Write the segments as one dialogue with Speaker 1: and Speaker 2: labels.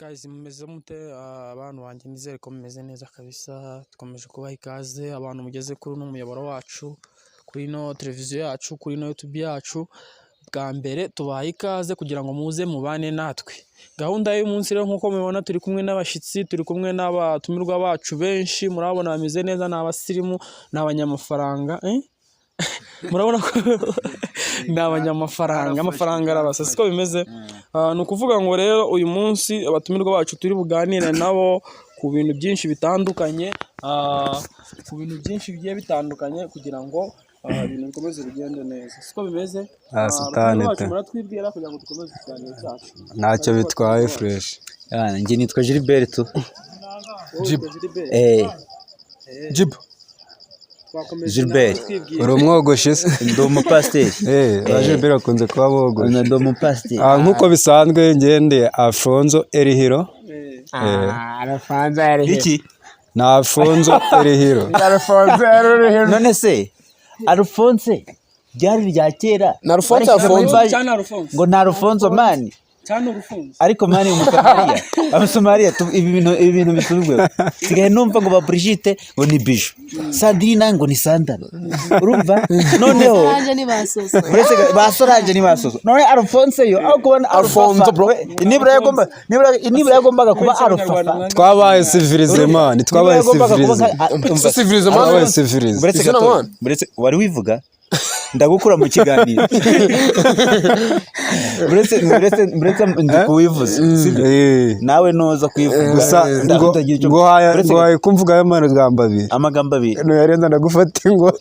Speaker 1: Guys, mumeze mute? Abantu banjye, nizere ko mumeze neza kabisa. Dukomeje kubaha ikaze, abantu mugeze kuri uno muyoboro wacu, kuri ino televiziyo yacu, kuri ino YouTube yacu. Bwa mbere tubahaye ikaze kugira ngo muze mubane natwe. Gahunda y'umunsi rero, nk'uko mubibona, turi kumwe n'abashyitsi, turi kumwe n'abatumirwa bacu benshi. Murabona bameze neza, ni abasirimu, ni abanyamafaranga, eh? Murabona ko ni abanyamafaranga, amafaranga arabasa, siko bimeze? Ni ukuvuga ngo rero uyu munsi abatumirwa bacu turi buganire nabo ku bintu byinshi bitandukanye, ku bintu byinshi bigiye bitandukanye, kugira ngo ibintu bikomeze bigende neza, siko bimeze?
Speaker 2: Satani
Speaker 1: Abatumirwa bacu,
Speaker 2: te.
Speaker 1: muratwibwira kugira ngo dukomeze ikiganiro cyacu.
Speaker 2: Ntacyo bitwaye, fresh.
Speaker 3: Njye nitwa Gilbert.
Speaker 1: Wowe witwa Gilbert?
Speaker 3: Eh.
Speaker 4: Jibu.
Speaker 1: Twakomeje
Speaker 3: Gilbert.
Speaker 1: nawe twibwira.
Speaker 2: Uri umwogoshi se?
Speaker 3: Ndi umupasiteri.
Speaker 2: Eh, ba Gilbert bakunze kuba bogoshe.
Speaker 3: Ndi umupasiteri.
Speaker 2: Nk'uko bisanzwe, ngende Alfonso Erihiro.
Speaker 5: Alfonso Erihiro.
Speaker 3: Iki?
Speaker 2: Ni Alfonso Erihiro.
Speaker 5: Alfonso Erihiro.
Speaker 3: None se Alphonse ryari rya kera?
Speaker 4: Ni Alphonse,
Speaker 3: Barishyize muri
Speaker 4: Alphonse.
Speaker 1: Cyane Alphonse.
Speaker 3: Ngo ni Alfonso man.
Speaker 1: Cyane Alphonse.
Speaker 3: Ariko man, Umusamariya, Abasamariya, ibi bintu bisubirweho. Sigaye numva ngo ba Brigitte ngo ni Biju, Sandrina ngo ni Sandara, urumva noneho
Speaker 6: Solange ni basoso.
Speaker 3: Uretse ba Solange ni basoso, none Alphonse yo aho kubona
Speaker 4: Alphonse,
Speaker 3: Alfafa,
Speaker 4: bro.
Speaker 3: Nibura yagombaga kuba Alfafa.
Speaker 2: Twabaye civilisé man, twabaye
Speaker 3: Nibura yagombaga kuba
Speaker 2: civilisé.
Speaker 3: umva,
Speaker 4: Civilisé, man.
Speaker 2: Twabaye civilisé.
Speaker 3: Uretse
Speaker 4: Izina,
Speaker 3: gato,
Speaker 4: man.
Speaker 3: uretse wari wivuga, ndagukura mu kiganiro. Uretse ndi kuwivuza, sibyo?
Speaker 2: Eh.
Speaker 3: Nawe nuza kuyivuga
Speaker 2: Gusa ngo
Speaker 3: ndagira icyo
Speaker 2: nguhaye
Speaker 3: uretse
Speaker 2: nguhaye kumvuga amagambo abiri.
Speaker 3: Amagambo abiri.
Speaker 2: Nuyarenza ndagufata ingota.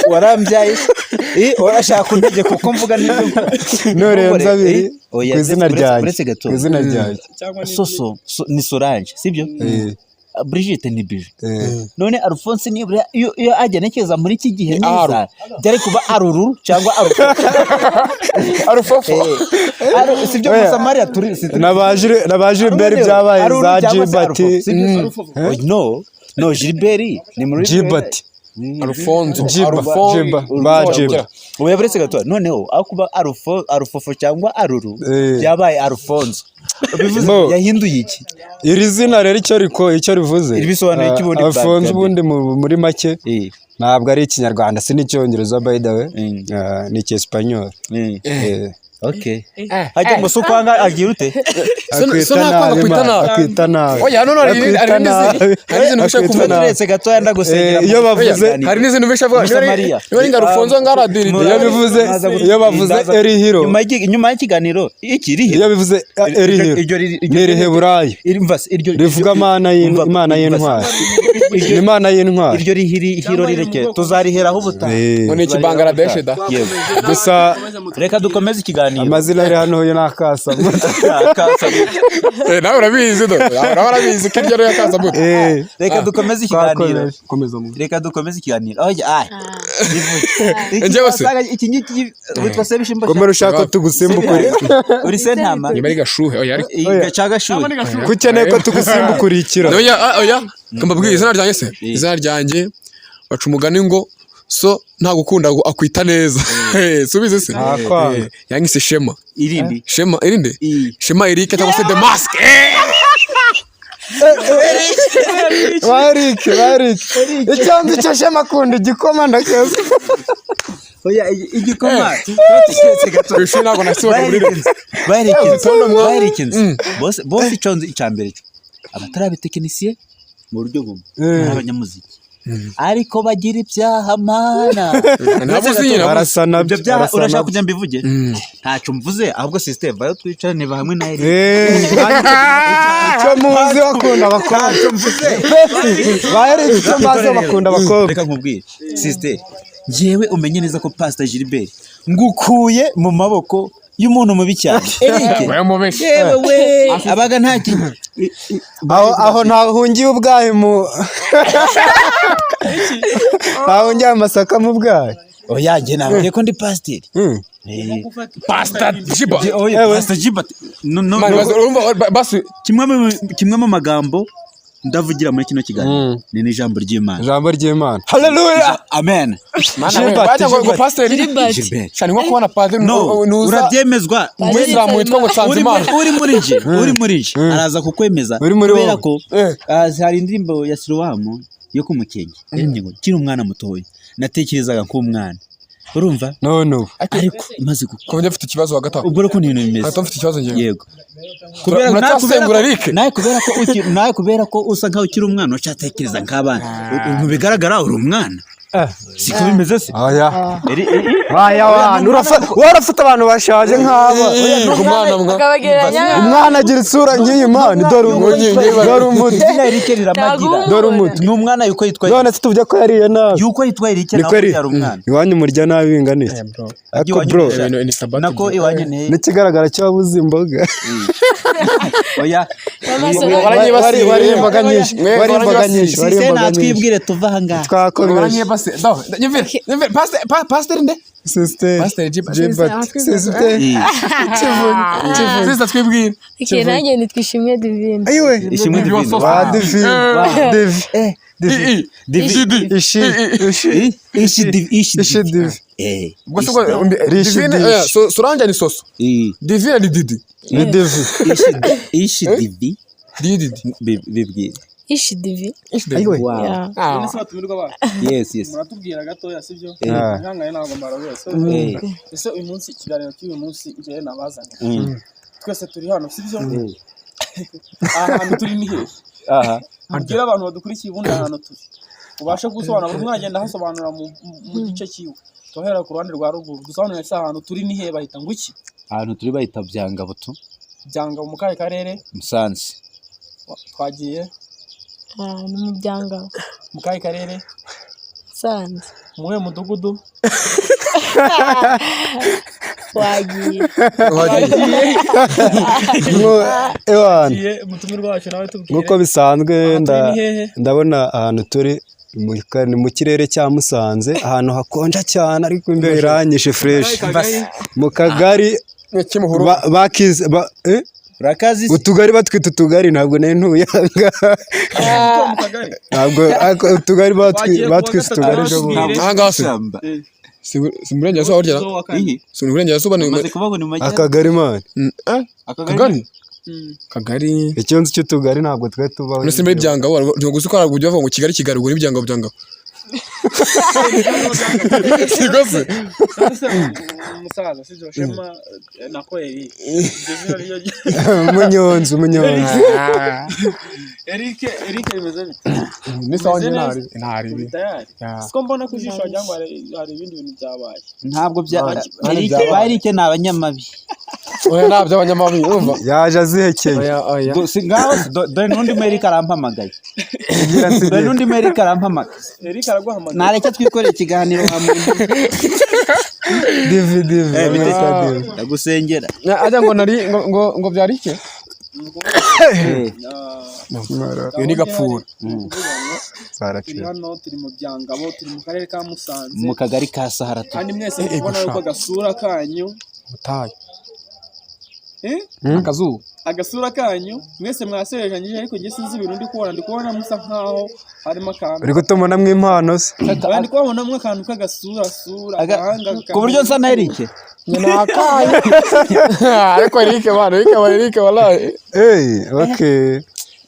Speaker 3: Warambyaye se? Urashaka kuntegeka uko mvuga n'ibyo
Speaker 2: Nurenza abiri
Speaker 3: Oya,
Speaker 2: ku izina ryanjye.
Speaker 3: Uretse gato.
Speaker 2: Ku izina ryanjye.
Speaker 1: Cyangwa ni
Speaker 3: Soso ni Solange, sibyo?
Speaker 2: Eh.
Speaker 3: Brigitte ni Biju.
Speaker 2: Eh.
Speaker 3: None Alphonse nibura iyo agenekereza muri iki gihe neza,
Speaker 4: Aru.
Speaker 3: byari kuba Aruru cyangwa Arufofo.
Speaker 4: Arufofo.
Speaker 3: Sibyo?
Speaker 2: Oya.
Speaker 3: Musamariya turi
Speaker 2: Na ba Gilbert byabaye
Speaker 3: Aruru
Speaker 2: za
Speaker 3: cyangwa se
Speaker 2: Gilbert.
Speaker 3: Arufofo, sibyo? Oh, no, Gilbert ni muri
Speaker 2: Gilbert.
Speaker 4: Alfonso.
Speaker 2: Jiba,
Speaker 4: Alfonso.
Speaker 2: Jiba, ba Jiba.
Speaker 3: Oya, buretse gato. Noneho aho kuba Arufofo cyangwa Aruru,
Speaker 2: Eh.
Speaker 3: byabaye Alfonso. Bivuze
Speaker 2: Bo.
Speaker 3: yahinduye iki?
Speaker 2: Iri zina rero icyo rivuze.
Speaker 3: Iri bisobanuye iki ubundi?
Speaker 2: Alfonso
Speaker 3: bwa
Speaker 2: ubundi muri make ntabwo ari Ikinyarwanda, si n'Icyongereza by the way. Ni Icyesipanyol. Eh.
Speaker 3: Okay, hajya ngo si ukwanga agira ute?
Speaker 2: Akwita
Speaker 4: So nakwanga
Speaker 2: nabi,
Speaker 4: kwita
Speaker 2: man,
Speaker 4: nabi.
Speaker 2: akwita nabi.
Speaker 4: Oya, no, hari
Speaker 2: Akwita
Speaker 4: hari n'izindi,
Speaker 2: nabi.
Speaker 4: hari n'izindi ushaka
Speaker 2: Akwita
Speaker 4: kuvuga.
Speaker 2: nabi.
Speaker 3: Uretse gatoya, ndagusengera.
Speaker 2: Iyo bavuze
Speaker 4: Hari n'izindi ubisha avuga niba ari
Speaker 3: Musamariya.
Speaker 4: niba ari ngo Alfonso ngaradiri.
Speaker 2: Iyo bavuze Erihiro.
Speaker 3: Nyuma y'ikiganiro iki rihiro.
Speaker 2: Iyo bivuze Erihiro, ni Iriheburayo.
Speaker 3: Iryo
Speaker 2: Rivuga Imana y'intwari. Ni Imana y'intwari.
Speaker 3: Iryo rihiri hiro rireke, tuzariheraho ubutaha.
Speaker 2: Eh.
Speaker 4: Ngo ni iki Bangladesh da.
Speaker 3: Yego.
Speaker 2: Gusa
Speaker 3: Reka dukomeze ikiganiro.
Speaker 2: Amazina ari hano yo ni akasamo.
Speaker 4: Eh, nawe urabizi do. Nawe urabizi ko iryo ari akasamutwe.
Speaker 2: Eh,
Speaker 3: Reka dukomeze ikiganiro.
Speaker 2: Twakomeje.
Speaker 4: Komeza mu.
Speaker 3: Reka dukomeze ikiganiro. Oya, ay, bivuge.
Speaker 4: Njyewe se?
Speaker 3: Wasanga iki ngiki witwa Sebishimbo.
Speaker 2: Komera, ushaka tugusimbukure.
Speaker 3: Uri Sentama.
Speaker 4: Niba ari Gashuhe, oya, ariko
Speaker 3: Cagashuhe.
Speaker 2: Ko ukeneye ko tugusimbukurikira?
Speaker 4: Oya, oya, mbabwire izina ryanjye se. Izina ryanjye, baca umugani ngo so ntagukunda akwita neza. Subize se.
Speaker 2: Ntakwanga.
Speaker 4: Yanyise Shema.
Speaker 3: Irindi.
Speaker 4: Shema irinde.
Speaker 3: I.
Speaker 4: Shema Eric cyangwa se The Mask.
Speaker 2: Barike, barike, icyo nzi cyo, Shema akunda igikoma, ndakazi.
Speaker 3: Oya, igikoma tuba gato.
Speaker 4: Ku ishuri ntabwo nasibaga muri
Speaker 3: Baherekenze, baherekenze bose bose. Icyo nzi, icya mbere cyo abatari abatekinisiye mu buryo bumwe ari abanyamuziki, ariko bagira ibyaha, mana.
Speaker 4: Ntabwo uzi nyine.
Speaker 2: Barasa nabyo.
Speaker 3: Ibyo byaha
Speaker 2: Barasa
Speaker 3: urashaka
Speaker 2: nabyo.
Speaker 3: kujya mbivuge? Ntacyo mvuze, ahubwo sisiteme bayo twicarane hamwe na Eric.
Speaker 2: Eh, icyo muzi, bakunda abakobwa.
Speaker 3: Ntacyo mvuze.
Speaker 2: Ba Eric, icyo mbazi, bakunda abakobwa.
Speaker 3: Reka nkubwire, sisiteri, njyewe umenye neza ko Pastor Gilbert ngukuye mu maboko y'umuntu mubi cyane, Eric.
Speaker 4: Oya, mubeshye.
Speaker 3: Yewe we, abaga nta kintu.
Speaker 2: Aho ntahungiye ubwayi mu ntahungiye amasaka mu bwayi.
Speaker 3: Oya, njye nabwiye ko ndi pasiteri. Eh,
Speaker 4: Pastor Jiba.
Speaker 3: Oya, Pastor Gilbert, no, no,
Speaker 4: Man,
Speaker 3: no.
Speaker 4: urumva basi
Speaker 3: Kimwe mu magambo Ndavugira muri kino kiganiro ni n'ijambo ry'Imana.
Speaker 2: Ijambo ry'Imana, haleluya.
Speaker 3: Amen.
Speaker 2: Gilbert,
Speaker 4: Bajya ngo
Speaker 2: Gilbert.
Speaker 4: pasiteri
Speaker 6: Gilbert.
Speaker 3: Gilbert.
Speaker 4: cyane nko kubona padiri
Speaker 3: No,
Speaker 4: nuza
Speaker 3: urabyemezwa.
Speaker 4: umuyisilamu witwa ngo
Speaker 3: Uri
Speaker 4: Nsanzimana.
Speaker 3: uri muri nje araza kukwemeza
Speaker 2: Uri muri
Speaker 3: kubera
Speaker 2: wowe.
Speaker 3: ko hari indirimbo ya Silowamu yo ku Mukenke yaririmbye ngo kiri umwana mutoya natekerezaga nk'umwana, urumva?
Speaker 2: None ubu
Speaker 3: Ariko imaze gukura.
Speaker 4: Ko njye mfite ikibazo hagati aho.
Speaker 3: Ubwo rero ukuntu ibintu bimeze.
Speaker 4: Hagati aho mfite ikibazo njyewe.
Speaker 3: Yego.
Speaker 4: Muracyasengura Eric?
Speaker 3: Nawe kubera ko usa nkaho ukiri umwana ucyatekereza nk'abana, mu bigaragara uri umwana, siko bimeze se?
Speaker 2: Oya, waya wana warafata abantu bashaje nk'aba.
Speaker 4: Umwana mwa
Speaker 6: Ukabagereranya
Speaker 2: Umwana agira isura nk'iyi, man, dore umuti, dore umuti.
Speaker 3: Izina Eric riramagira.
Speaker 2: Dore umuti.
Speaker 3: Ni umwana yuko yitwa
Speaker 2: None se tuvuge ko yariye nabi?
Speaker 3: Yuko yitwa Eric
Speaker 2: Niko
Speaker 3: nawe
Speaker 2: ari
Speaker 3: yari umwana.
Speaker 2: Iwanyu murya nabi bingana iki? Ariko
Speaker 3: Iwanyu
Speaker 2: bro,
Speaker 3: murya-
Speaker 4: Ni sabati.
Speaker 3: Nako iwanyu ni
Speaker 2: n'ikigaragara cyo wabuze imboga.
Speaker 3: Oya.
Speaker 4: Baranyibasiye.
Speaker 2: Wariye imboga nyinshi,
Speaker 4: Mwe,
Speaker 2: wariye imboga
Speaker 4: baranyibasiye.
Speaker 2: nyinshi, wariye
Speaker 3: Sise
Speaker 2: imboga nyinshi.
Speaker 3: natwibwire tuva aha ngaha.
Speaker 2: Twakomeje.
Speaker 4: Baranyibasiye. Nyumvire, nyumvire, pasiteri nde?
Speaker 2: Sister
Speaker 4: Pasiteri Gilbert.
Speaker 2: Gilbert, sister.
Speaker 4: Sister, twibwire.
Speaker 6: Okay, nanjye nitwa Ishimwe Divine.
Speaker 2: Ayiwe.
Speaker 3: Ishimwe Divine.
Speaker 2: Wa Divine, Divi, Divi.
Speaker 3: Divi.
Speaker 2: Ishi, ishi.
Speaker 3: Ishi Divi, ishi
Speaker 2: Ishi
Speaker 3: Divi.
Speaker 2: Divi.
Speaker 4: Ubwo se ubwo
Speaker 2: Rishi
Speaker 4: Divine
Speaker 2: Dishi.
Speaker 4: oya, Solange ni Soso. Divine ni Didi.
Speaker 2: Ni Divi.
Speaker 3: Ishi Divi.
Speaker 4: Didi.
Speaker 3: Bibwire.
Speaker 6: Ishi Divi.
Speaker 2: Ayiwe.
Speaker 3: Wow.
Speaker 6: Yeah.
Speaker 4: Ah.
Speaker 1: Ese batumirwa bacu,
Speaker 3: Yes.
Speaker 1: muratubwira gatoya, sibyo?
Speaker 2: Ah.
Speaker 1: Ihangane, ntabwo mbarabese. Ese uyu munsi, ikiganiro cy'uyu munsi njyewe nabazanye, twese turi hano, sibyo? Aha hantu turi ni hehe?
Speaker 3: Aha.
Speaker 1: Tubwire abantu badukurikiye ubundi ahantu turi, ubashe gusobanura, buri umwe agenda ahasobanura mu gice cyiwe. Tuhera ku ruhande rwa ruguru, dusobanure ese ahantu turi ni hehe, bahita ngo iki?
Speaker 3: Ahantu turi bahita Byangabutu.
Speaker 1: Byanga mu kahe karere?
Speaker 3: Musanze.
Speaker 1: Twagiye.
Speaker 6: Ah, ni mu Byangabo.
Speaker 1: Mu kahe karere?
Speaker 6: Musanze.
Speaker 1: Mu wuhe mudugudu?
Speaker 6: Wagiye.
Speaker 2: Ewana.
Speaker 1: Tugiye, umutumirwa wacu nawe tubwire.
Speaker 2: Nk'uko bisanzwe,
Speaker 1: Aha turi ni hehe?
Speaker 2: ndabona ahantu turi ni mu kirere cya Musanze, ahantu hakonja cyane ariko imbeho iranyishe fresh, mu kagari
Speaker 4: Kimuhuru.
Speaker 2: Bakize
Speaker 3: Urakazi se?
Speaker 2: Utugari batwita utugari, ntabwo nari ntuye aha ngaha.
Speaker 1: Mu kagari.
Speaker 2: Ntabwo ariko utugari
Speaker 1: Wagiye kuwa
Speaker 2: batwise
Speaker 1: gatatu
Speaker 2: utugari ejo bundi.
Speaker 1: natubwire.
Speaker 4: Aha ngaha se.
Speaker 3: Ishyamba.
Speaker 4: Si mu burengerazuba burya?
Speaker 1: Zo wa kane.
Speaker 3: Ihi.
Speaker 4: Si mu burengerazuba ni
Speaker 3: Umaze kuvuga ngo ni mu majyaruguru.
Speaker 2: Akagari, man.
Speaker 4: Kagari. Kagari.
Speaker 2: Icyo nzi cy'utugari ntabwo twari tubaho.
Speaker 4: None se muri Byangabo ntabwo gusa uko haruguru bavuga ngo Kigali, Kigali, ubwo ni Byangabo, Byangabo. Siko se?
Speaker 1: None se umusaza, sibyo? Shema nako Eric, iryo zina ryo
Speaker 2: Umunyonzi, umunyonzi.
Speaker 1: Eric, Eric, bimeze bite?
Speaker 4: Ni sawa njye
Speaker 1: Bimeze
Speaker 4: ntari ntari.
Speaker 1: Uri tayari? Siko mbona ku jisho wagira ngo hari ibindi bintu byabaye.
Speaker 3: Ntabwo bya Eric
Speaker 4: byabaye.
Speaker 3: ba Eric ni abanyamabi.
Speaker 4: Oya, ntabyo abanyamabi urumva.
Speaker 2: Yaje azihekeye.
Speaker 4: Oya, oya.
Speaker 3: Si ngaho dore n'undi mu Eric arampamagaye.
Speaker 2: Sigira,
Speaker 3: Dore
Speaker 2: sigira.
Speaker 3: n'undi mu Eric arampamagaye.
Speaker 1: Eric araguhamagaye.
Speaker 3: Nareke twikoreye ikiganiro wa muntu.
Speaker 2: Divi, Divi,
Speaker 3: Eh, bite?
Speaker 2: bamwita Divi.
Speaker 3: Ndagusengera.
Speaker 4: Ajya ngo nari ngo byari iki? Iyo ni gapfura.
Speaker 1: Ni ukuvuga ngo turi
Speaker 2: Zaracitse.
Speaker 1: hano, turi mu Byangabo, turi mu karere ka Musanze.
Speaker 3: Mu kagari ka Sahara tu.
Speaker 1: Kandi mwese muri kubona yuko agasura kanyu
Speaker 4: Ubutayu.
Speaker 1: Eh?
Speaker 4: Akazuba.
Speaker 1: Agasura kanyu mwese mwaserejanyije, ariko njye sinzi ibintu ndi kubona, ndi kubona musa nkaho harimo akantu.
Speaker 2: Uri kutubonamo impano se?
Speaker 1: Oya, ndi kubabonamo akantu k'agasura sura agahanga.
Speaker 3: Ku buryo nsa na Eric.
Speaker 4: Ariko Eric bana, Eric bana, Eric wallahi.
Speaker 2: Hey, okay.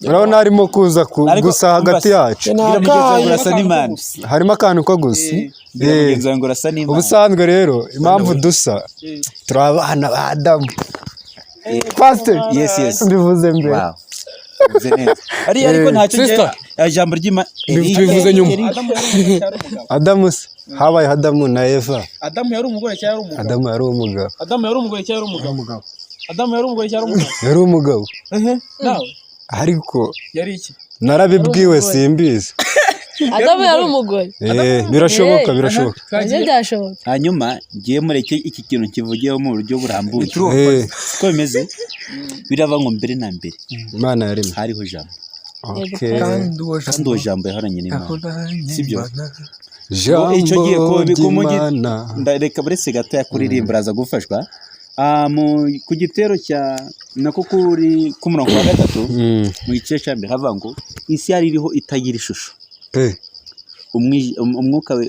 Speaker 2: Urabona harimo kuza
Speaker 3: Ariko
Speaker 2: gusa hagati yacu.
Speaker 3: Bwira mugenzi wawe ngo urasa n'Imana.
Speaker 2: Harimo akantu ko gusa.
Speaker 3: Bwira
Speaker 2: Eh,
Speaker 3: mugenzi wawe ngo urasa n'Imana.
Speaker 2: Ubusanzwe rero impamvu dusa, turi abana ba Adamu. Pastor.
Speaker 3: Yes.
Speaker 2: Mbivuze mbere.
Speaker 3: Wow. Uvuze neza. Ariko ntacyo
Speaker 4: Sister.
Speaker 3: njye ijambo ry'Imana.
Speaker 4: Tubivuze nyuma.
Speaker 1: Adamu yari umugore cyangwa umugabo?
Speaker 2: Adamu se habaye Adamu na Eva.
Speaker 1: Adamu yari umugore cyangwa yari umugabo?
Speaker 2: Adamu yari umugabo.
Speaker 1: Adamu yari umugore cyangwa yari umugabo? Adamu yari umugore cyangwa umugabo?
Speaker 2: Yari umugabo.
Speaker 1: Nawe
Speaker 2: Ariko
Speaker 1: yari iki?
Speaker 2: narabibwiwe, simbizi.
Speaker 6: Adamu yari umugore.
Speaker 2: Birashoboka, birashoboka.
Speaker 6: Nabyo byashoboka.
Speaker 3: Hanyuma ngiye mureke iki kintu kivugiyeho mu buryo burambuye. Siko bimeze? Birava ngo mbere na mbere
Speaker 2: Imana yaremye.
Speaker 3: hariho ijambo.
Speaker 2: Okay.
Speaker 3: Kandi uwo jambo yahoranye n'Imana. Sibyo?
Speaker 2: Jambo
Speaker 3: Icyo gihe ko
Speaker 2: ry'Imana.
Speaker 3: Ndareka buretse gato yakuririmba uraza gufashwa. Ku gitero cya nako kuri ku murongo wa 3 mu gice cya mbere havuga ngo isi yari iriho itagira ishusho,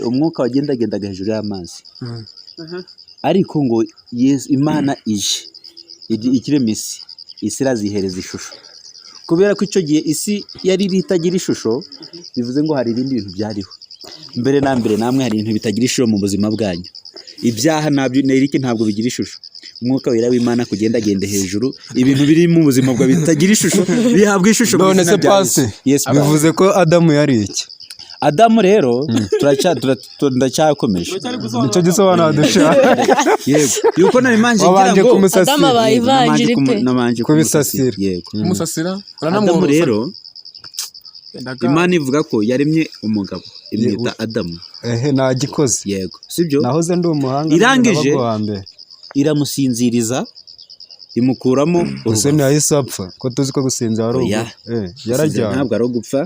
Speaker 3: umwuka wagendagendaga hejuru y'amazi. Ariko ngo Yesu Imana ije ikirema isi, isi irazihereza ishusho. Kubera ko icyo gihe isi yari iriho itagira ishusho, bivuze ngo hari ibindi bintu byariho. Mbere na mbere namwe hari ibintu bitagira ishusho mu buzima bwanyu. Ibyaha nabyo Eric ntabwo bigira ishusho. Umwuka wera w'Imana kugendagenda hejuru, ibintu biri mu buzima bwawe bitagira ishusho bihabwa ishusho mu
Speaker 2: None
Speaker 3: izina
Speaker 2: se
Speaker 3: rya
Speaker 2: pasi
Speaker 3: Yesu. Yes,
Speaker 2: bivuze ko Adamu yari iki?
Speaker 3: Adamu rero turacyakomeje.
Speaker 2: Nicyo gisobanuro dushaka.
Speaker 3: Yego. Yuko nabimanje ngira
Speaker 2: Wabanje
Speaker 3: ngo
Speaker 2: kumusasira.
Speaker 6: Adamu abaye
Speaker 3: Yego, nabanje
Speaker 6: ivanjiri pe.
Speaker 3: nabanje
Speaker 2: Kubisasira.
Speaker 3: Yego.
Speaker 4: Kumusasira
Speaker 3: Adamu
Speaker 4: uranamworosa.
Speaker 3: rero Imana ivuga ko yaremye umugabo imwita Adamu.
Speaker 2: Ehe, nagikoze.
Speaker 3: Yego. Sibyo?
Speaker 2: Nahoze ndi umuhanga
Speaker 3: Irangije.
Speaker 2: nabaga uwa mbere.
Speaker 3: Iramusinziriza imukuramo
Speaker 2: Gusa
Speaker 3: urubavu.
Speaker 2: ntiyahise apfa ko tuzi ko gusinzira ari
Speaker 3: Oya.
Speaker 2: ubu. Yarajyanye.
Speaker 3: Ntabwo ari ugupfa.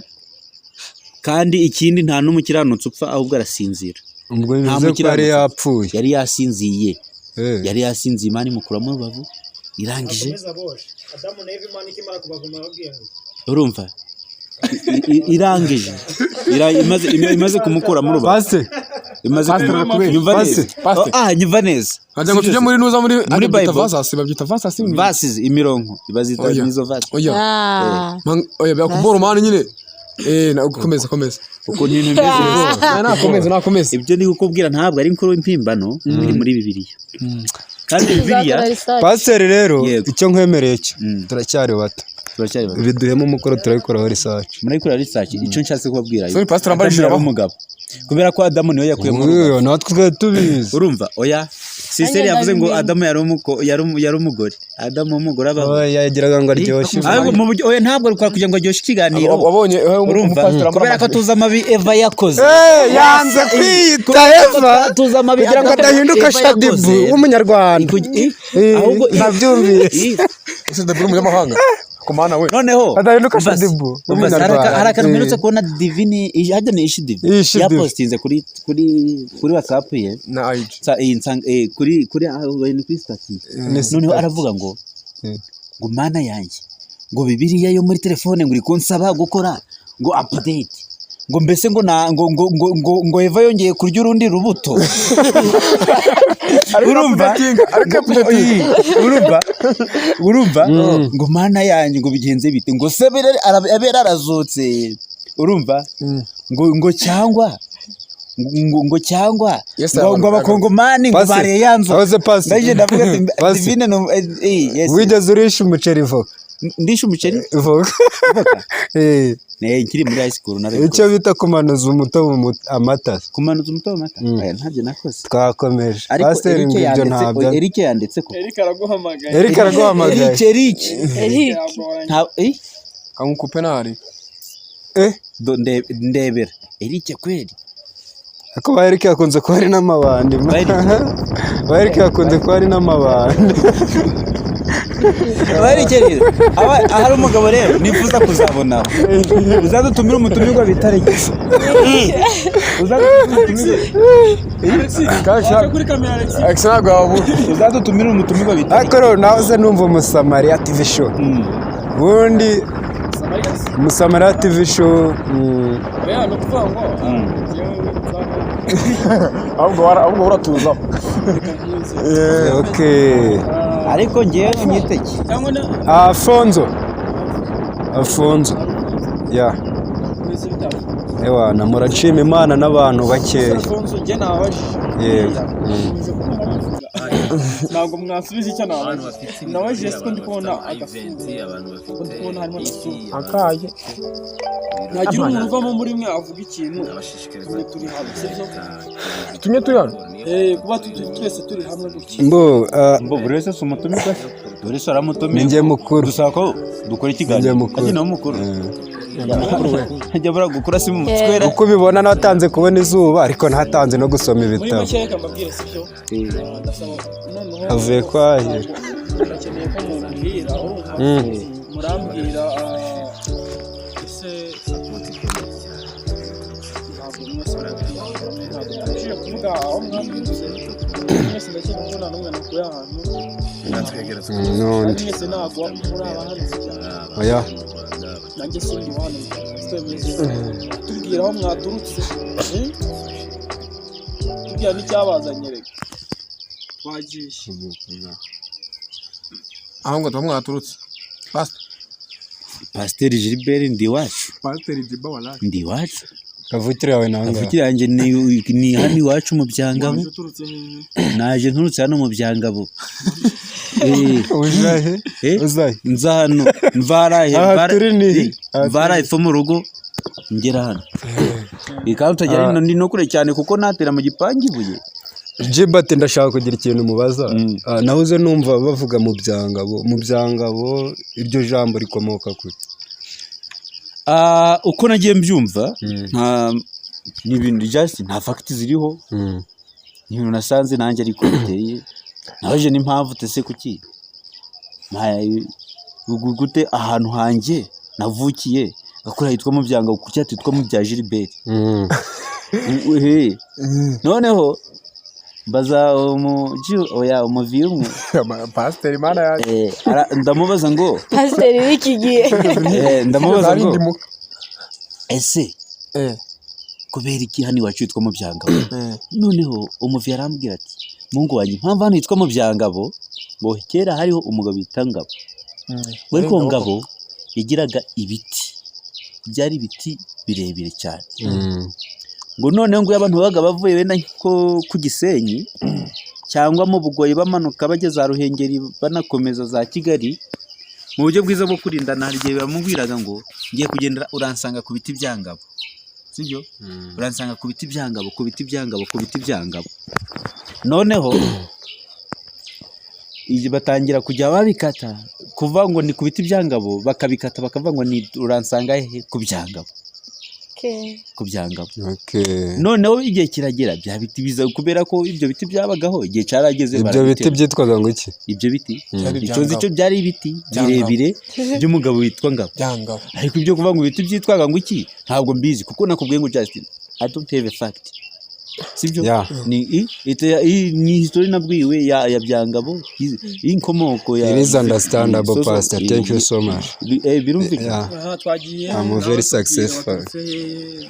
Speaker 3: Kandi ikindi nta n'umukiranutsi upfa ahubwo arasinzira.
Speaker 2: Ubwo
Speaker 3: Nta
Speaker 2: bivuze ko yari
Speaker 3: mukiranutsi.
Speaker 2: yapfuye.
Speaker 3: Yari yasinziye. Yari yasinziye Imana imukuramo urubavu irangije. Urumva? Irangije. Imaze kumukuramo urubavu.
Speaker 2: Pasi.
Speaker 3: Imaze nyumva neza.
Speaker 4: Pastor.
Speaker 3: Nyumva neza.
Speaker 4: Nkagira ngo tujye muri nuza muri
Speaker 3: Muri
Speaker 4: babyita
Speaker 3: Bible.
Speaker 4: vasasi, babyita vasasi.
Speaker 3: Verses imirongo bazita
Speaker 4: Oya.
Speaker 3: nizo verses.
Speaker 4: Oya. Oya byakubora umwana nyine. Komeza komeza.
Speaker 3: Ukuntu ibintu bimeze.
Speaker 4: Nakomeza nakomeza.
Speaker 3: Ibyo ndi kukubwira ntabwo ari inkuru impimbano biri muri Bibiliya. Kandi Bibiliya
Speaker 2: Pasiteri rero
Speaker 3: Yego.
Speaker 2: icyo nkwemereye cyo turacyari bato.
Speaker 3: Turacyari bato.
Speaker 2: Biduhemo umukoro turabikoraho research.
Speaker 3: Murabikora research. Icyo nshatse kubabwira.
Speaker 4: Sorry, Pastor,
Speaker 3: Adamu
Speaker 4: ambarishije
Speaker 3: yari
Speaker 4: abaho.
Speaker 3: umugabo. Kubera ko Adamu niwe yakuyemo urubavu.
Speaker 2: Uyu natwe twari tubizi.
Speaker 3: Urumva? Oya. Siseri yavuze ngo Adamu yari umugore. Adamu umugore aba.
Speaker 2: Oya, yagiraga ngo aryoshye.
Speaker 3: Ahubwo mu buryo oya ntabwo ari kugira ngo aryoshye ikiganiro.
Speaker 4: Wabonye
Speaker 3: Urumva? Kubera ko tuzi amabi Eva yakoze.
Speaker 2: Yanze kwiyita Eva
Speaker 3: Tuzi amabi
Speaker 2: kugira ngo adahinduka
Speaker 3: Eva
Speaker 2: Shadibu
Speaker 3: yakoze.
Speaker 2: w'umunyarwanda.
Speaker 3: Ahubwo
Speaker 2: Nabyumvise.
Speaker 4: Ese Debora umunyamahanga. Kumana we.
Speaker 3: Noneho
Speaker 2: Adahinduka
Speaker 3: umva se,
Speaker 2: Shadibu
Speaker 3: umva se,
Speaker 2: w'umunyarwanda.
Speaker 3: hari akantu mperutse kubona Divine hajya ni Ishi Divine
Speaker 2: Ishi Divine.
Speaker 3: yapostinze kuri kuri kuri WhatsApp ye
Speaker 4: Na IG.
Speaker 3: Kuri kuri aho ni kuri status.
Speaker 2: Ni
Speaker 3: Noneho
Speaker 2: status.
Speaker 3: aravuga ngo ngo mana yanjye ngo Bibiliya yo muri telefone ngo iri kunsaba gukora ngo update ngo mbese ngo na ngo ngo ngo ngo, ngo Eva yongeye kurya urundi rubuto. Urumva? Urumva? Urumva? Ngo mana yanjye ngo bigenze bite ngo se abera arazutse. Urumva? Ngo ngo cyangwa ngo ngo cyangwa
Speaker 4: Yes,
Speaker 3: ngo ngo abakongomani ngo
Speaker 2: Pasi.
Speaker 3: bariye yanzu.
Speaker 2: Aho pasi.
Speaker 3: Ndaje ndavuga ati
Speaker 2: Pasi.
Speaker 3: Divine no yes.
Speaker 2: Wigeze urisha umuceri voka?
Speaker 3: Ndisha umuceri?
Speaker 2: Voka.
Speaker 3: Nkiri muri high school narabikoze.
Speaker 2: Icyo bita kumanuza umutobe mu amata.
Speaker 3: Kumanuza umutobe amata? Aya ntabyo nakoze.
Speaker 2: Twakomeje.
Speaker 3: Ariko
Speaker 2: Pasiteri
Speaker 3: Eric
Speaker 2: ngo ibyo
Speaker 3: yanditse,
Speaker 2: ntabyo.
Speaker 3: Eric yanditse ko.
Speaker 1: Eric araguhamagaye.
Speaker 2: Eric araguhamagaye.
Speaker 3: Eric Eric.
Speaker 6: Eric.
Speaker 3: Nta
Speaker 4: Kangukupe nari.
Speaker 3: Ndebera. Eric kweli.
Speaker 2: Ako ba Eric yakunze kuba ari n'amabandi. Ba Eric yakunze kuba ari n'amabandi.
Speaker 3: Ba Eric rero ahari umugabo rero nifuza kuzabona. Uzadutumira umutumirwa bita Alex.
Speaker 4: Alex ntabwo wabura.
Speaker 3: Uzadutumira umutumirwa bita
Speaker 2: Ariko rero nawe se numva Umusamariya TV show. Ubundi Umusamariya TV show
Speaker 4: Ahubwo uratuza.
Speaker 2: Okay.
Speaker 3: Ariko ngewe unyiteke.
Speaker 2: Afonso. Afonso. Ya. Ewa, namurashima Imana n'abantu bakeya. Yego.
Speaker 1: Ntabwo mwasubiza icyo nabajije. Nabajije siko ndi kubona agasura. Ndi kubona harimo agasura.
Speaker 5: Akaye.
Speaker 1: Ntagira umuntu uvamo muri mwe avuga ikintu. Tumwe turi hamwe, sibyo?
Speaker 4: Tumwe turi hano.
Speaker 1: Kuba twese turi hamwe gutya.
Speaker 2: Mbo,
Speaker 3: Mbo buri wese si umutumirwa. Buri wese aramutumirwa.
Speaker 2: Ninjye mukuru.
Speaker 3: Dusaba ko dukora ikiganiro.
Speaker 2: Ninjye mukuru.
Speaker 3: Ati nawe mukuru. Ajya bura gukura si mu mutwera.
Speaker 2: Uko ubibona natanze kubona izuba ariko ntatanze no gusoma
Speaker 1: Muri
Speaker 2: ibitabo.
Speaker 1: make reka mbabwire sibyo? Ndasaba noneho
Speaker 2: Avuye kwahira.
Speaker 1: Ndakeneye ko mumbwira, urumva? Murambwira ese ntabwo mwese ntabwo nabashije kuvuga aho mwambwira. Mwese ndakeka ko nta n'umwe nakuye ahantu.
Speaker 2: N'undi.
Speaker 1: Kandi mwese ntabwo muri aba hano cyane.
Speaker 2: Oya.
Speaker 1: Nanjye sindi hano, siko bimeze. Tubwira aho mwaturutse, eh? Tubwira n'icyabazanye. Reka twagiye.
Speaker 4: Aho ngo tuba mwaturutse, Pastor?
Speaker 3: Pasiteri Gilbert, ndi iwacu.
Speaker 4: Pasiteri Jiba walahi.
Speaker 3: Ndi iwacu.
Speaker 2: Kavukire yawe nanga?
Speaker 3: Kavukire yanjye ni hano iwacu mu Byangabo.
Speaker 1: Waje uturutse hehe?
Speaker 3: Naje nturutse hano mu Byangabo.
Speaker 2: Ujahe?
Speaker 3: Eh?
Speaker 2: Uzahe?
Speaker 3: Nza hano mva hariya.
Speaker 2: Aha turi ni he? Aha.
Speaker 3: Mva hariya epfo mu rugo ngera hano ikaba utagera hino, ni no kure cyane kuko natera mu gipangu ibuye.
Speaker 2: Gilbert, ndashaka kugira ikintu mubaza. Nahoze numva bavuga mu Byangabo, mu Byangabo, iryo jambo rikomoka kure?
Speaker 3: Uko nagiye mbyumva, nta ni ibintu just nta fact ziriho, ni ibintu nasanze nanjye ariko biteye. Nabaje n'impamvu tese kuki gute ahantu hanjye navukiye gakora hitwa mu Byangabo, kuki hatitwa mu bya Gilbert? He. Noneho mbaza oya umuvi umwe.
Speaker 4: Pasiteri, mana yanjye.
Speaker 3: Ndamubaza ngo
Speaker 6: Pasiteri w'iki gihe.
Speaker 3: Ndamubaza ngo
Speaker 4: Zarindimuka.
Speaker 3: Ese kubera iki hano iwacu hitwa mu Byangabo? Noneho umuvi arambwira ati: "Mungu wanjye, impamvu hano hitwa mu Byangabo, ngo kera hariho umugabo bita Ngabo, we ariko Ngabo yagiraga ibiti, byari ibiti birebire cyane, ngo noneho ngo iyo abantu babaga bavuye wenda nko ku Gisenyi cyangwa mu Bugoyi, bamanuka bajya za Ruhengeri, banakomeza za Kigali, mu buryo bwiza bwo kurindana, hari igihe bamubwiraga ngo ngiye kugendera, uransanga ku biti bya Ngabo, sibyo? Uransanga ku biti bya Ngabo, ku biti bya Ngabo, ku biti bya Ngabo." Noneho iyi batangira kujya babikata, kuvuga ngo ni ku biti bya Ngabo, bakabikata bakavuga ngo ni uransanga hehe? Ku bya Ngabo, ku bya Ngabo. Noneho igihe kiragera bya biti biza, kubera ko ibyo biti byabagaho, igihe cyarageze
Speaker 2: Ibyo biti
Speaker 3: barabitema.
Speaker 2: byitwaga ngo iki?
Speaker 3: Ibyo biti,
Speaker 4: Byari
Speaker 3: icyo nzi
Speaker 4: Byangabo.
Speaker 3: cyo byari ibiti
Speaker 4: Byangabo.
Speaker 3: birebire by'umugabo witwa Ngabo.
Speaker 4: Byangabo.
Speaker 3: Ariko ibyo kuvuga ngo ibiti byitwaga ngo iki, ntabwo mbizi, kuko nakubwiye ngo just I don't have a fact, sibyo?
Speaker 2: Yeah.
Speaker 3: Ni ni history nabwiwe ya Byangabo, inkomoko ya
Speaker 2: It is understandable, Pastor. Thank you so much.
Speaker 3: Birumvikana.
Speaker 2: Yeah.
Speaker 1: Aha twagiye.
Speaker 2: I'm
Speaker 1: Nawe
Speaker 2: very
Speaker 1: tubwire
Speaker 2: successful.
Speaker 1: waturutse hehe,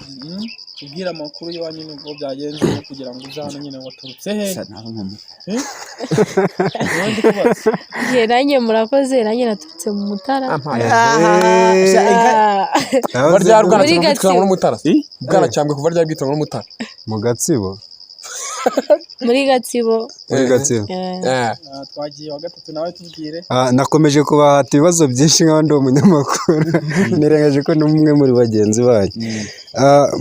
Speaker 1: Tubwire amakuru y'iwanyu n'ubwo byagenze kugira ngo uze hano nyine, waturutse he?
Speaker 3: Sa naho nkomo.
Speaker 1: Niwe ndi kubaza.
Speaker 6: Njye nanjye murakoze, nanjye naturutse mu Mutara.
Speaker 4: Kuva ryari
Speaker 6: Muri
Speaker 4: Bwanacyambwe
Speaker 6: Gatsibo.
Speaker 4: bwitwa n'Umutara?
Speaker 3: Eh?
Speaker 4: Bwanacyambwe kuva ryari bwitwa n'Umutara?
Speaker 2: Mu Gatsibo.
Speaker 6: Muri Gatsibo.
Speaker 2: Muri Gatsibo.
Speaker 1: Aha twagiye wa gatatu, nawe tubwire.
Speaker 2: Nakomeje kubahata ibibazo byinshi nk'aho ndi umunyamakuru, nirengaje ko n'umwe muri bagenzi banyu.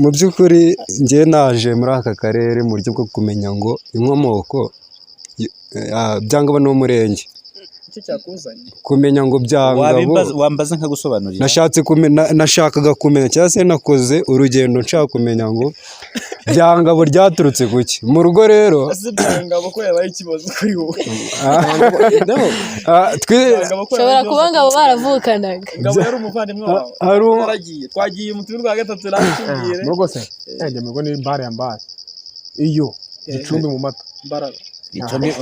Speaker 2: Mu by'ukuri njye naje muri aka karere mu buryo bwo kumenya ngo inkomoko Byangabo ni umurenge.
Speaker 1: Icyo cyakuzanye?
Speaker 2: Kumenya ngo Byangabo
Speaker 3: Wambaza nkagusobanurira.
Speaker 2: Nashakaga kumenya, cyangwa se nakoze urugendo nshaka kumenya ngo Byangabo ryaturutse kuki mu rugo rero.
Speaker 1: Ese Byangabo ko yabaye ikibazo kuri wowe?
Speaker 2: Ah.
Speaker 1: Byangabo ko
Speaker 6: Ushobora
Speaker 1: yabaye
Speaker 6: kuba
Speaker 1: ikibazo
Speaker 6: Ngabo baravukanaga.
Speaker 1: Ngabo yari umuvandimwe wawe? Yaragiye. Twagiye mu tundi rwa gatatu, nawe tubwire.
Speaker 5: Mu rugo se? Njye mu rugo ni mbare ya mbare iyo Gicumbi mu mata.
Speaker 1: Mbaraga.
Speaker 3: Gicumbi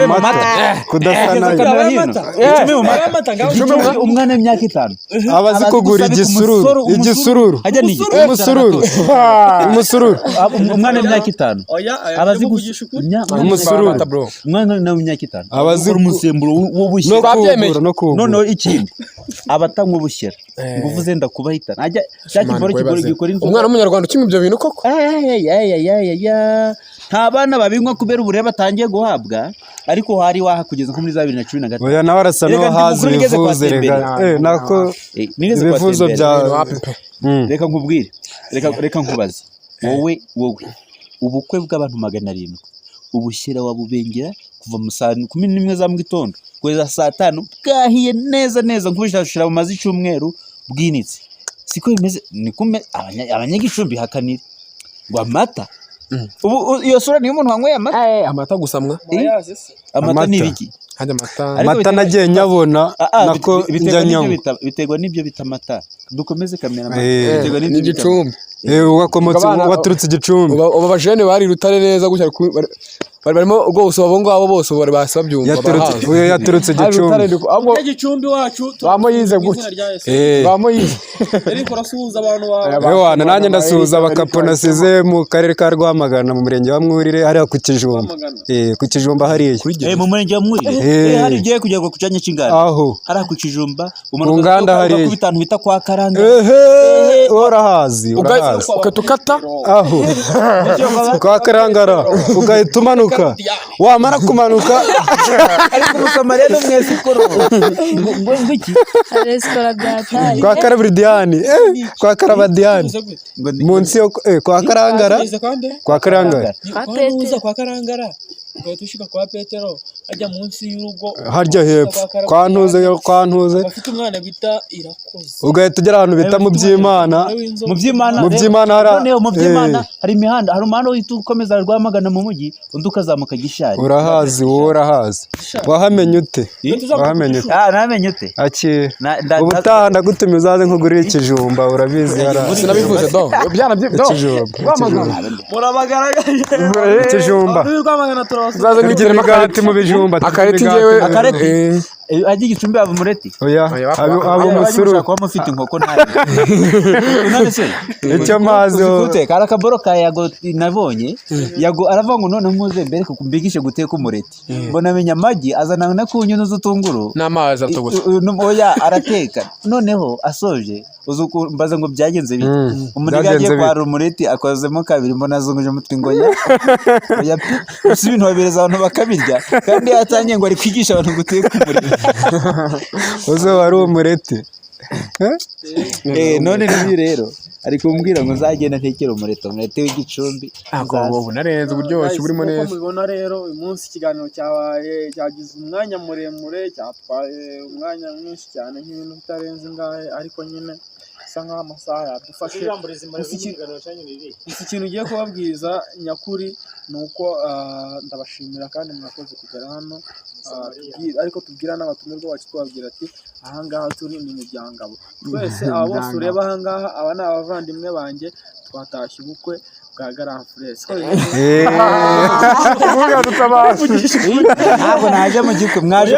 Speaker 3: mu mata.
Speaker 2: Kudasa nayo.
Speaker 3: Kamera hino. Gicumbi mu mata.
Speaker 1: Amata ngaho.
Speaker 3: Gicumbi, umwana w'imyaka 5
Speaker 2: abazi kugura
Speaker 3: gusabika
Speaker 2: igisururu.
Speaker 3: Umusururu.
Speaker 2: Igisururu.
Speaker 3: Hajya ni
Speaker 2: Umusururu, umusururu.
Speaker 3: Umwana w'imyaka 5
Speaker 1: Oya, aya
Speaker 3: abazi
Speaker 1: kuvugisha ukuri.
Speaker 2: Umusururu.
Speaker 4: Amata, bro.
Speaker 3: Umwana w'imyaka 5
Speaker 2: Abazi
Speaker 3: gukora umusemburo w'ubushyera.
Speaker 2: No
Speaker 4: Twabyemeye.
Speaker 2: kuwugura, no kuwugura.
Speaker 3: Noneho ikindi, abatanywa ubushera, nguvu zenda kubahitana, ajya cya kiboro kigora gikora inzoga.
Speaker 4: Umwana w'umunyarwanda ukinywa ibyo bintu koko?
Speaker 3: Ayayayayaya. Nta bana babinywa kubera uburere batangiye guhabwa, ariko hari waha kugeza nko muri za 2013.
Speaker 2: Oya, nawe arasa
Speaker 3: Reka ndi
Speaker 2: n'uwahazi
Speaker 3: mukuru nigeze
Speaker 2: ibivuze
Speaker 3: kwatembera.
Speaker 2: reka nako
Speaker 3: Nigeze
Speaker 2: ibivuzo
Speaker 3: kwatembera.
Speaker 2: bya
Speaker 4: Wapi pe.
Speaker 3: Reka nkubwire, reka nkubaze wowe, ubukwe bw'abantu 700, ubushyira wabubengera kuva mu saa 11 za mu gitondo kugeza saa 5, bwahiye neza neza, nk'ubushyira bumaze icyumweru bwinitse, siko bimeze? Niko abanyagicumbi hakanire ngo amata ubu iyo sura niyo umuntu wanyweye amata.
Speaker 4: Amata gusa mwa.
Speaker 1: Murayazi se?
Speaker 3: Amata ni
Speaker 2: Amata.
Speaker 3: ibiki?
Speaker 4: Hajya amata.
Speaker 3: Ariko
Speaker 2: Amata nagiye nyabona.
Speaker 3: Ah,
Speaker 2: Nako
Speaker 3: biterwa
Speaker 2: njya
Speaker 3: n'ibyo
Speaker 2: nyanywa.
Speaker 3: Biterwa n'ibyo bita amata. Dukomeze kamera. Biterwa
Speaker 4: Ni
Speaker 3: n'ibyo bita
Speaker 4: Gicumbi.
Speaker 2: Wakomotse
Speaker 4: Abana-
Speaker 2: waturutse Igicumbi.
Speaker 4: Ubu abajene bari Rutare neza gutya. Bari barimo rwose, abo ngabo bose bari basi babyumva.
Speaker 2: Yaturutse,
Speaker 4: barahazi.
Speaker 2: uyu yaturutse
Speaker 5: Hari
Speaker 2: Gicumbi.
Speaker 5: Rutare ahubwo
Speaker 1: Gicumbi wacu.
Speaker 5: Bamuyize
Speaker 1: mu
Speaker 5: gutya.
Speaker 1: izina rya Yesu.
Speaker 5: Bamuyize.
Speaker 1: Eric, urasuhuza abantu bawe.
Speaker 2: Ewana, nanjye ndasuhuza abakapo nasize mu karere ka Rwamagana, mu murenge wa Mwurire, hariya ku Kijumba.
Speaker 1: Rwamagana.
Speaker 2: Ku Kijumba hariya.
Speaker 3: Mu murenge wa Mwurire. Hari ugiye kujya ku cyanya cy'inganda.
Speaker 2: Aho.
Speaker 3: Hariya ku Kijumba.
Speaker 2: Ku nganda hariya.
Speaker 3: Ku bitanu bita kwa Karanga.
Speaker 2: Ehe, urahazi, urahazi.
Speaker 4: Ugahita ukata.
Speaker 2: Aho kwa Karangara, ugahita umanuka, wamara kumanuka.
Speaker 3: Ariko umusamariya no mwesikoro ngo iki?
Speaker 6: Resitora byataye.
Speaker 2: Kwa Karabridiyani, kwa Karabadiyani.
Speaker 1: Uze gute?
Speaker 3: Ngo ni
Speaker 2: Munsi yo kwa Karangara.
Speaker 1: Uze kwande?
Speaker 2: Kwa Karangara.
Speaker 6: Kwa
Speaker 1: Kwa
Speaker 6: Petero.
Speaker 1: Nuza kwa Karangara. Ugahita ushika kwa Petero, hajya munsi y'urugo.
Speaker 2: Harya hepfo kwa Ntuze, kwa Ntuze.
Speaker 1: Bafite umwana bita Irakoze.
Speaker 2: Ugahita ugera ahantu bita mu Byimana.
Speaker 3: Mu Byimana.
Speaker 2: Mu Byimana
Speaker 3: Noneho mu Byimana hari imihanda, hari umuhanda uhita ukomeza Rwamagana mu mujyi, undi ukazamuka Gishari.
Speaker 2: Urahazi wowe, urahazi. Wahamenye ute? Wahamenye ute?
Speaker 3: Ah, namenye ute?
Speaker 2: Akira.
Speaker 3: Na
Speaker 2: Ubutaha ndagutumye, uzaze nkugurire ikijumba, urabizi hariya.
Speaker 4: Sinabivuze do.
Speaker 5: Byana byo.
Speaker 2: Ikijumba, ikijumba.
Speaker 1: Murabagaragaje.
Speaker 2: Ikijumba.
Speaker 1: Abantu b'i Rwamagana turabasuhuza.
Speaker 4: Uzaze
Speaker 2: Turya
Speaker 4: nkwigiremo
Speaker 2: imigati mu bijumba, turya
Speaker 4: akareti
Speaker 2: imigati
Speaker 4: njyewe.
Speaker 2: mu
Speaker 3: Akareti.
Speaker 4: Eh.
Speaker 3: Ajya Igicumbi haba umureti.
Speaker 2: Oya, haba umusururu.
Speaker 3: Mushobora kuba mufite inkoko ntayo none se.
Speaker 2: Icyo mpazi
Speaker 3: Uzi
Speaker 2: wowe.
Speaker 3: guteka? Hari akaboro ka Yago nabonye. Yago aravuga ngo noneho muze mbere mbigishe guteka umureti, mbona amenya amagi, azana na kunyu n'udutunguru
Speaker 4: N'amazi aratogota.
Speaker 3: Oya, arateka. Noneho asoje, uzi mbaza ngo byagenze bite? Umuntu
Speaker 2: Byagenze
Speaker 3: agiye
Speaker 2: bite?
Speaker 3: kwarura umureti, akozemo kabiri, mbona azunguje umutwe ngo ya oya pe, gusa ibintu babereza abantu bakabirya, kandi yatangiye ngo ari kwigisha abantu guteka umureti.
Speaker 2: Uzi wari umureti. Eh?
Speaker 3: None nibi rero ari kumbwira ngo nzagenda ntekere umureti, umureti w'Igicumbi.
Speaker 5: Ntabwo ubu narenze uburyoshye burimo
Speaker 1: Guys,
Speaker 5: neza.
Speaker 1: nk'uko mubibona rero, uyu munsi ikiganiro cyabaye cyagize umwanya muremure, cyatwaye umwanya mwinshi cyane, nk'ibintu bitarenze ingahe, ariko nyine bisa nk'aho amasaha yadufashe. Gusa ikintu ugiye kubabwiza nyakuri ni uko ndabashimira kandi mwakoze kugera hano. Ariko tubwira n'abatumirwa bacu, tubabwira ati ahangaha turi ni mu Byangabo. Twese aba bose ureba ahangaha, aba ni abavandimwe banjye, twatashye ubukwe bwa Garamfuresi.
Speaker 5: Uvuga dutabaza.
Speaker 3: Ntabwo naje mu gikwe, mwaje.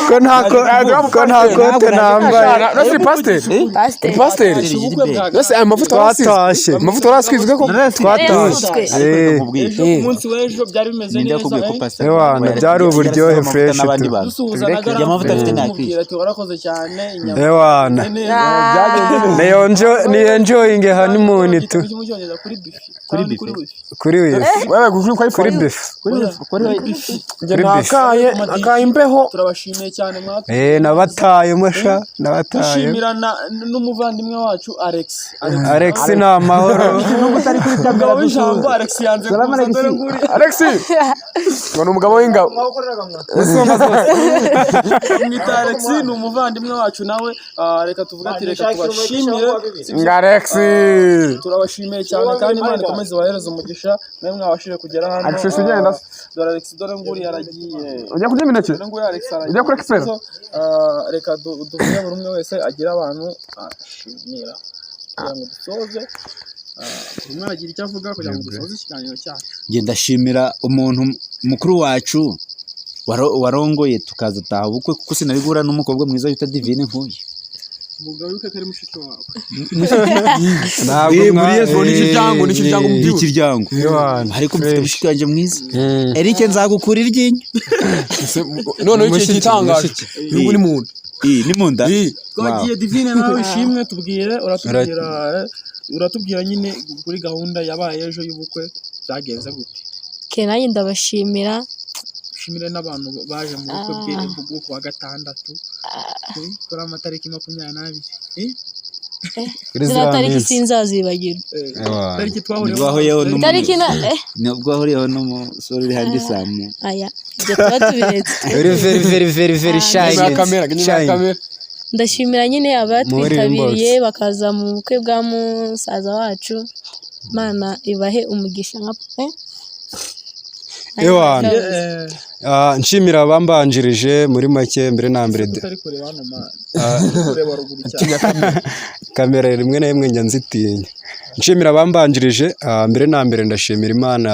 Speaker 2: Ko nta kote nambaye.
Speaker 4: No si pasiteri?
Speaker 6: Pasiteri.
Speaker 4: Pasiteri.
Speaker 1: Ubukwe bwa
Speaker 4: Nose aya mavuta warasizwe?
Speaker 2: Twatashye.
Speaker 4: Amavuta warasizwe ko?
Speaker 2: Twatashye.
Speaker 6: Yarasutswe.
Speaker 1: Ejo, ku munsi w'ejo byari bimeze
Speaker 3: Ninde
Speaker 1: neza.
Speaker 3: yakubwiye ko pasiteri
Speaker 2: Ewana, byari uburyohe fresh
Speaker 3: n'abandi
Speaker 2: tu.
Speaker 3: bantu?
Speaker 1: Dusuhuza na
Speaker 3: Ibyo amavuta afite
Speaker 1: Garamfuresi,
Speaker 3: ntakwiye.
Speaker 1: tumubwira ati warakoze cyane, inyama
Speaker 2: Ewana.
Speaker 1: imeze neza.
Speaker 2: Ni enjoying honeymoon tu.
Speaker 1: Mu Cyongereza kuri buffet.
Speaker 3: Kuri
Speaker 1: Cyangwa ni kuri
Speaker 3: buffet.
Speaker 1: wifi.
Speaker 2: Kuri wifi.
Speaker 5: Wewe kuri
Speaker 2: Kuri
Speaker 5: kuri
Speaker 2: buffet.
Speaker 3: Kuri
Speaker 4: Njye
Speaker 2: Kuri buffet.
Speaker 4: nakaye imbeho.
Speaker 1: Turabashimiye cyane mwatwe.
Speaker 2: Nabataye musha, nabataye.
Speaker 1: Dushimira n'umuvandimwe wacu Alex. Alex.
Speaker 2: Alex ni amahoro.
Speaker 3: Nubwo utari kuri kamera.
Speaker 1: Umugabo w'ijambo Alex yanze
Speaker 3: Salama,
Speaker 1: kuza
Speaker 3: Alex.
Speaker 1: dore nguri.
Speaker 4: Alex ngo ni umugabo w'ingabo.
Speaker 1: Mwita Alex, ni umuvandimwe wacu nawe. Reka tuvuge ati reka tubashimire.
Speaker 4: Nga Alex.
Speaker 1: Turabashimiye cyane kandi Imana ikomeze ibahereze umugisha mwe mwabashije kugera hano.
Speaker 5: Alex ugenda se?
Speaker 1: Dore Alex, dore nguri yaragiye.
Speaker 5: Ujya kurya imineke?
Speaker 1: Dore nguri Alex aragiye.
Speaker 5: Ujya kuri Expert?
Speaker 1: So, reka duvuge buri umwe wese agira abantu ashimira kugira ngo dusoze. Buri umwe agira icyo avuga kugira ngo dusoze ikiganiro cyacu.
Speaker 3: Njye ndashimira umuntu mukuru wacu warongoye tukaza taha ubukwe, kuko sinari guhura n'umukobwa mwiza wita Divine nkuyu.
Speaker 1: Umugabo wibuke ko ari mushiki wawe.
Speaker 2: Ntabwo
Speaker 4: Muri Yesu ni ikiryango, ni ikiryango mu
Speaker 3: Ni
Speaker 4: by'ukuri.
Speaker 3: ikiryango.
Speaker 2: Ewana,
Speaker 3: Ariko mfite
Speaker 2: fresh.
Speaker 3: mushiki wanjye mwiza Eric, nzagukura iryinyo.
Speaker 4: Noneho iki
Speaker 2: Mushiki,
Speaker 4: gitangaje
Speaker 2: mushiki.
Speaker 4: n'ubu ni mu nda.
Speaker 3: Iyi ni mu nda.
Speaker 1: Twagiye. Divine, nawe ishimwe, tubwire, uratubwira nyine kuri gahunda yabaye ejo y'ubukwe byagenze gute?
Speaker 6: Okay, nanjye ndabashimira.
Speaker 1: Ushimire n'abantu baje mu bukwe bwe bwo kuwa gatandatu, kuri amatariki 22.
Speaker 2: Kuri
Speaker 6: Ziriya
Speaker 2: ziriya
Speaker 6: tariki
Speaker 2: minsi.
Speaker 6: sinzazibagirwa.
Speaker 2: Ewana.
Speaker 1: Tariki twahuriyeho.
Speaker 3: Nibwo wahuyeho
Speaker 6: Tariki na
Speaker 3: nubwo wahuriyeho n'umusore uri hanze isamu.
Speaker 6: Aya, ibyo tuba tubiretse.
Speaker 2: Uri very very very very
Speaker 6: Ah,
Speaker 2: shy.
Speaker 4: Inyuma ya kamera, inyuma ya kamera.
Speaker 6: Ndashimira nyine abatwitabiriye bakaza mu bukwe bwa musaza wacu. Imana ibahe umugisha nka
Speaker 2: Ewana. Nshimira abambanjirije muri make, mbere na mbere
Speaker 1: Utari kureba hano man, kureba ruguru cyane.
Speaker 2: Kamera rimwe na rimwe njya nzitinya. Nshimira abambanjirije, mbere na mbere ndashimira Imana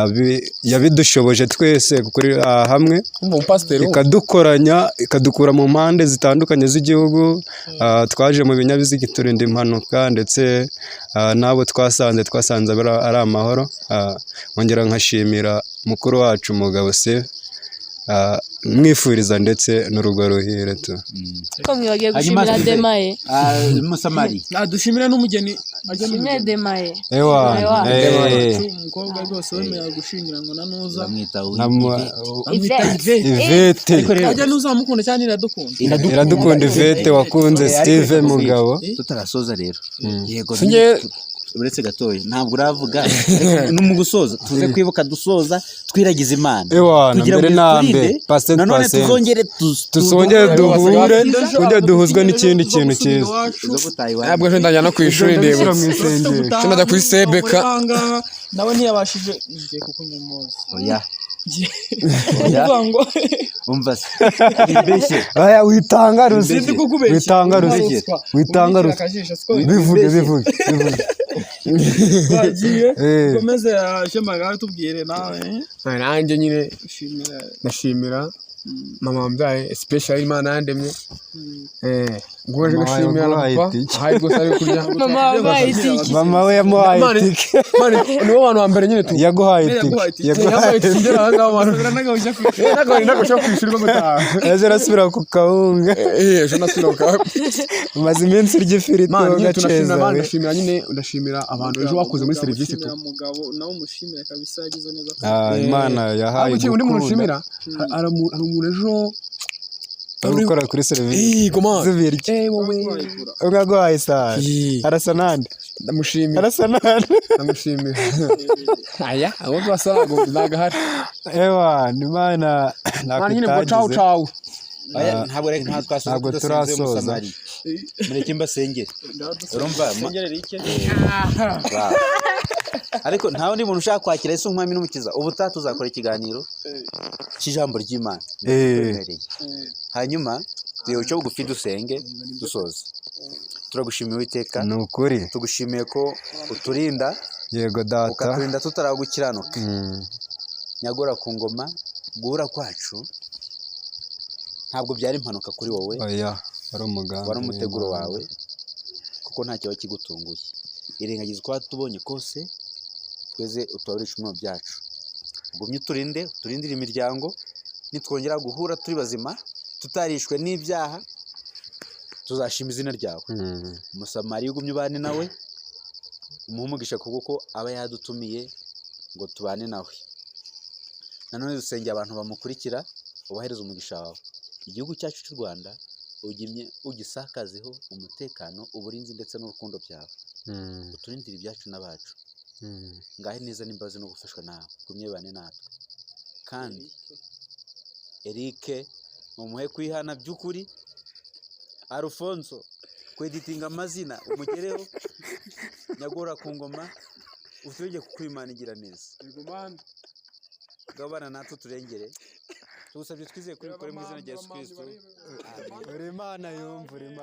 Speaker 2: yabidushoboje twese gukorera hamwe,
Speaker 4: Umva umupasiteri wumva.
Speaker 2: ikadukoranya, ikadukura mu mpande zitandukanye z'igihugu. Twaje mu binyabiziga, iturinda impanuka, ndetse n'abo twasanze ari amahoro. Nkongera nkashimira mukuru wacu Mugabo se, mwifuriza ndetse n'urugo ruhire tu.
Speaker 6: Ko mwibagiwe
Speaker 3: Hanyuma
Speaker 6: gushimira
Speaker 3: Steven.
Speaker 6: Demaye.
Speaker 3: Musamari.
Speaker 1: Dushimire n'umugeni ajya.
Speaker 6: Dushimire Demaye.
Speaker 2: Ewa.
Speaker 6: Ewa.
Speaker 1: Umukobwa rwose wemera gushingira ngo nanuza.
Speaker 3: Bamwita
Speaker 1: Bamwita
Speaker 3: Yvette.
Speaker 1: Yvette.
Speaker 2: Ivete.
Speaker 1: Ajya ntuzamukunda cyangwa iradukunda?
Speaker 2: Iradukunda Ivete wakunze Steve Mugabo.
Speaker 3: Tutarasoza rero, yego.
Speaker 4: Singe-
Speaker 3: Uretse gatoya, ntabwo uravuga, ariko no mu gusoza tuze kwibuka dusoza twiragiza Imana
Speaker 2: Ewana,
Speaker 3: kugira ngo
Speaker 2: mbere na
Speaker 3: iturinde,
Speaker 2: mbere, percent
Speaker 3: nanone
Speaker 2: percent.
Speaker 3: tuzongere
Speaker 2: Tuzongere duhure, twongere duhuzwe n'ikindi kintu cyiza.
Speaker 3: Zo gutaha iwanyu.
Speaker 4: Ntabwo ejo ndajya no ku ishuri,
Speaker 2: Ndabishyira
Speaker 4: ndibutse.
Speaker 2: mu isengesho.
Speaker 4: Ejo ndajya kuri Sebeka.
Speaker 1: Nawe ntiyabashije, ngiye kukunyomoza.
Speaker 3: Oya.
Speaker 1: Kuvuga ngo
Speaker 3: Umva se, wibeshye.
Speaker 2: Aya, witanga ruswa.
Speaker 1: Sinzi kukubeshya.
Speaker 2: Witanga ruswa, witanga ruswa.
Speaker 1: Akajisho siko.
Speaker 2: Bivuge, bivuge, bivuge.
Speaker 1: Twagiye. Komeze shema, tubwire nawe.
Speaker 4: Nanjye nyine
Speaker 1: Ushimira.
Speaker 4: ndashimira mama wambyaye, especially Imana yandemye, ngoje
Speaker 2: Mama
Speaker 4: ngashimira na
Speaker 2: yaguhaye
Speaker 4: papa
Speaker 2: itike.
Speaker 4: ahaye rwose ari kurya.
Speaker 6: Mama wabaye itiki.
Speaker 2: Mama we yamuhaye
Speaker 4: Imana-
Speaker 2: itike.
Speaker 4: Imana nibo bantu ba mbere nyine tu.
Speaker 2: Yaguhaye itike.
Speaker 1: Yaguhaye itike.
Speaker 2: Yaguhaye itike.
Speaker 4: Ngera aha ngaha abantu ntabwo ku ishuri rwo gutaha.
Speaker 2: Ejo arasubira ku kawunga.
Speaker 4: Ejo nasubira ku kawunga.
Speaker 2: Umaze iminsi urya ifiriti.
Speaker 4: Man, nyine tunashimira
Speaker 2: ugaceza
Speaker 4: abantu,
Speaker 2: we.
Speaker 4: ndashimira nyine, ndashimira abantu ejo bakoze muri serivisi tu.
Speaker 1: Ndashimira mugabo nawe, umushimire kabisa, yagize neza.
Speaker 2: Imana yahaye
Speaker 4: Ahubwo ikintu undi muntu
Speaker 2: gukunda.
Speaker 4: nshimira, hari umuntu ejo
Speaker 2: Uri gukora kuri serivisi
Speaker 4: Eh, goma.
Speaker 2: z'ibiryo.
Speaker 4: Eh, wowe.
Speaker 2: Ubwo aguhaye isahani. Arasa nande?
Speaker 4: Ndamushimira.
Speaker 2: Arasa nande?
Speaker 4: Ndamushimira. Aya, abo basa ntabwo ahari.
Speaker 2: Ewa, Imana ntako
Speaker 4: Man, nyine ngo cawu
Speaker 2: itagize.
Speaker 4: cawu.
Speaker 3: Oya, ntabwo reka, ntabwo twasoza
Speaker 2: Ntabwo
Speaker 3: tudasenze.
Speaker 2: turasoza.
Speaker 3: Musamari, mureke mbasengere, urumva Wow. Ariko nta wundi muntu ushaka kwakira Yesu nk'umwami n'umukiza, ubutaha tuzakora ikiganiro cy'ijambo ry'Imana. Ndakwemereye. Hanyuma duhe bugufi dusenge dusoza. Turagushimiye Uwiteka.
Speaker 2: Ni ukuri.
Speaker 3: Tugushimiye ko uturinda,
Speaker 2: Yego data.
Speaker 3: ukaturinda tutaragukiranuka. Nyagora ku ngoma, guhura kwacu ntabwo byari impanuka kuri wowe.
Speaker 2: Oya, wari umugambi
Speaker 3: Wari umuteguro
Speaker 2: w'Imana.
Speaker 3: wawe, kuko nta kiba kigutunguye. Irengagiza uko watubonye kose, tweze utubarure ibicumuro byacu, ugumye uturinde, uturindire imiryango. Nitwongera guhura turi bazima, tutarishwe n'ibyaha, tuzashima izina ryawe. Umusamariya ugumye ubane nawe, umuhe umugisha kuko aba yadutumiye ngo tubane nawe. Nanone dusengera abantu bamukurikira, ubahereze umugisha wawe. Igihugu cyacu cy'u Rwanda ugimye ugisakazeho umutekano, uburinzi ndetse n'urukundo byawe. Uturindire ibyacu n'abacu. Ngahe neza n'imbabazi no gufashwa nawe, gumye bane natwe. Kandi Eric umuhe kwihana by'ukuri. Alfonso kweditinga amazina umugereho. Nyagora ku ngoma, utwege kuko Imana igira neza. Gabana natwe, turengere, tugusabye twizeye kuri bikore mu izina rya Yesu Kristo.
Speaker 2: Uri Imana yumva, uri Imana.